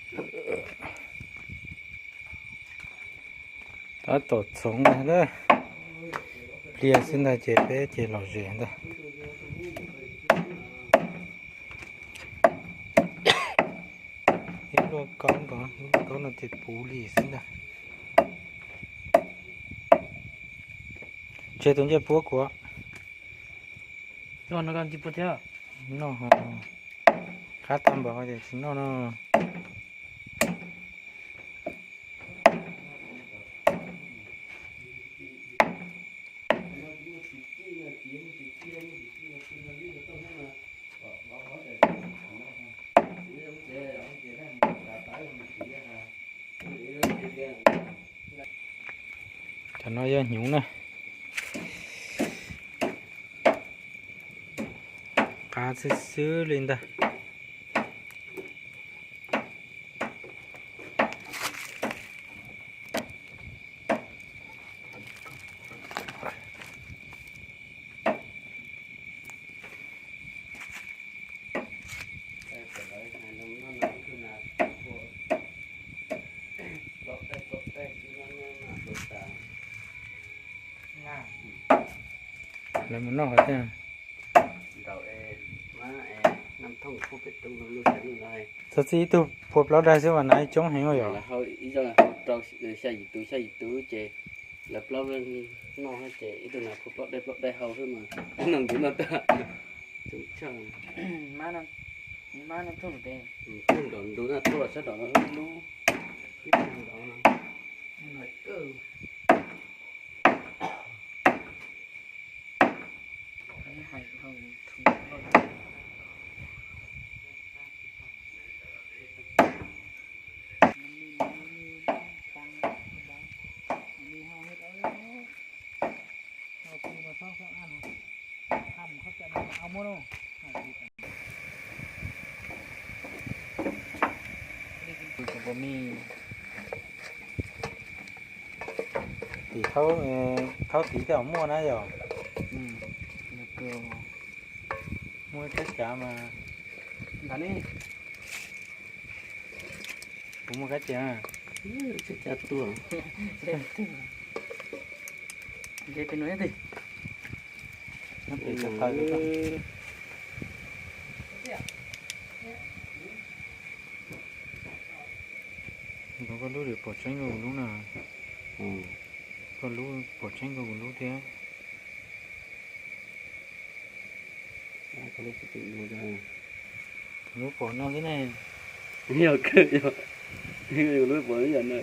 Tab tom txhoov na, pliag xwb ntag ces peb ces lom zem ntag. Ib luaj kaub nkaus, ib luaj kaub no ces puv li xwb ntag. Tseg tus ncej puab kuv. Noj, qab tag npaum ces tsis noj no. Cov no yog hnyuv na. Qab xwb xwb li ntag. Lawv mus noj thiab. Txog txij ib tug phua plaub daig xwb mas hnav coob heev yom. Xya yim tus, xya yim tus ces lawv plaub noj ces ib tug hnav phua plaub daig, plaub daig hau xwb mas noj ntu noj tag. Tshaj, nrov ntu na, tuaj sab nrov no lub. Tim thaub, thaub tid tej zaum muaj na yom. Muaj kab cav mas. Kuv muaj kab cav. Koj lub pom tseeb koj kuv lub na. Koj lub pom tseeb koj kuv lub thiab. Lub pom no xwb ne. Yog kawg, yog lub pom yog na.